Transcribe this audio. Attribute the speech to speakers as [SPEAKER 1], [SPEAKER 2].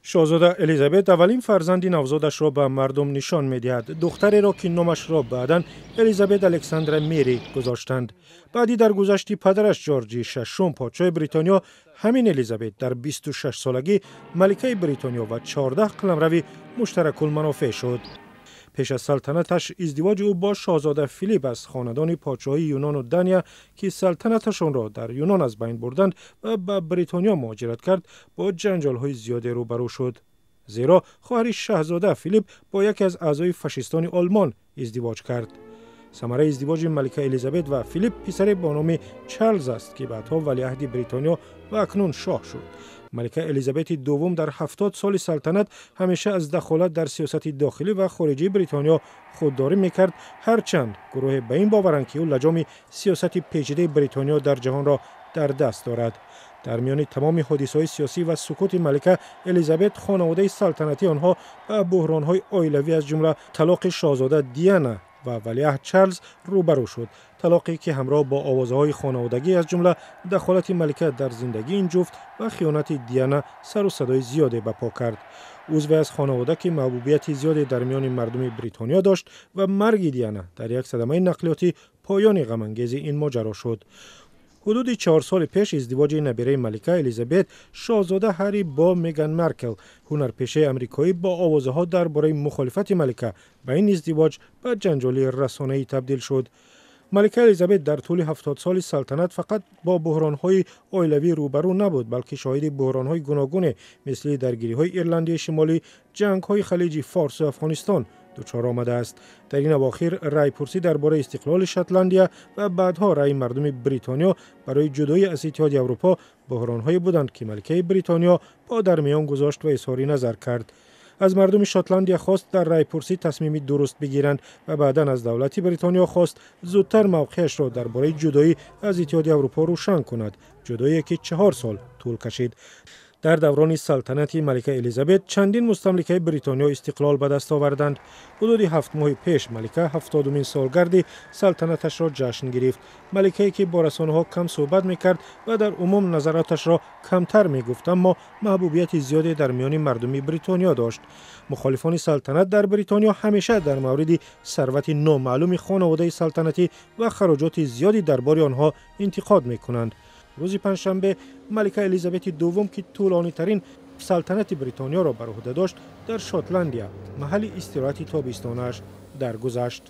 [SPEAKER 1] Шоҳзода Элизабет аввалин фарзанди навзодашро ба мардум нишон медиҳад, духтареро, ки номашро баъдан Элизабет Александра Мери гузоштанд. Баъди даргузашти падараш Ҷорҷи Шашум, подшоҳи Бритониё, ҳамин Элизабет дар 26 солагӣ маликаи Бритониё ва 14 қаламрави муштаракулманофеъ шуд. Пеш аз салтанаташ издивоҷи ӯ бо шоҳзода Филип аз хонадони подшоҳии Юнону Дания, ки салтанаташонро дар Юнон аз байн бурданд ва ба Бритониё муҳоҷират кард, бо ҷанҷолҳои зиёде рӯбарӯ шуд, зеро хоҳари шаҳзода Филип бо яке аз аъзои фашистони Олмон издивоҷ кард. Самараи издивоҷи малика Элизабет ва Филип писаре бо номи Чарлз аст, ки баъдҳо валиаҳди Бритониё ва акнун шоҳ шуд. Малика Элизабети Дуввум дар 70 соли салтанат ҳамеша аз дахолат дар сиёсати дохилӣ ва хориҷии Бритониё худдорӣ мекард, ҳарчанд гурӯҳе ба ин боваранд, ки ӯ лаҷоми сиёсати печидаи Бритониё дар ҷаҳонро дар даст дорад. Дар миёни тамоми ҳодисаҳои сиёсӣ ва сукути малика Элизабет, хонаводаи салтанатии онҳо ба буҳронҳои оилавӣ, аз ҷумла талоқи шоҳзода Диана ва валиаҳд Чарлз, рӯбарӯ шуд, талоқе ки ҳамроҳ бо овозаҳои хонаводагӣ, аз ҷумла дахолати малика дар зиндагии ин ҷуфт ва хиёнати Диана, сару садои зиёде ба по кард. Узве аз хонавода, ки маҳбубияти зиёде дар миёни мардуми Бритониё дошт, ва марги Диана дар як садамаи нақлиётӣ поёни ғамангези ин моҷаро шуд. Ҳудуди 4 соли пеш издивоҷи набираи малика Элизабет, шоҳзода Ҳарри, бо Меган Маркл, ҳунарпешаи амрикоӣ, бо овозаҳо дар бораи мухолифати малика ба ин издивоҷ ба ҷанҷоли расонаӣ табдил шуд. Малика Элизабет дар тӯли 70 соли салтанат фақат бо буҳронҳои оилавӣ рӯбарӯ набуд, балки шоҳиди буҳронҳои гуногуне, мисли даргириҳои Ирландияи Шимолӣ, ҷангҳои Халиҷи Форсу Афғонистон дучор омадааст. Дар ин авохир райпурсӣ дар бораи истиқлоли Шотландия ва баъдҳо раъи мардуми Бритониё барои ҷудоӣ аз Иттиҳоди Аврупо буҳронҳое буданд, ки маликаи Бритониё по дар миён гузошт ва изҳори назар кард. Аз мардуми Шотландия хост дар райпурсӣ тасмими дуруст бигиранд ва баъдан аз давлати Бритониё хост зудтар мавқеашро дар бораи ҷудоӣ аз Иттиҳоди Аврупо рӯшан кунад, ҷудоие ки 4 сол тӯл кашид. Дар даврони салтанати малика Элизабет чандин мустамликаи Бритониё истиқлол ба даст оварданд. Ҳудуди 7 моҳи пеш малика 70-умин солгарди салтанаташро ҷашн гирифт. Маликае, ки бо расонаҳо кам суҳбат мекард ва дар умум назароташро камтар мегуфт, аммо маҳбубияти зиёде дар миёни мардуми Бритониё дошт. Мухолифони салтанат дар Бритониё ҳамеша дар мавриди сарвати номаълуми хонаводаи салтанатӣ ва хароҷоти зиёди дарбори онҳо интиқод мекунанд. Рӯзи панҷшанбе малика Элизабети Дуввум, ки тӯлонитарин салтанати Бритониёро бар уҳда дошт, дар Шотландия, маҳалли истироҳати тобистонааш, даргузашт.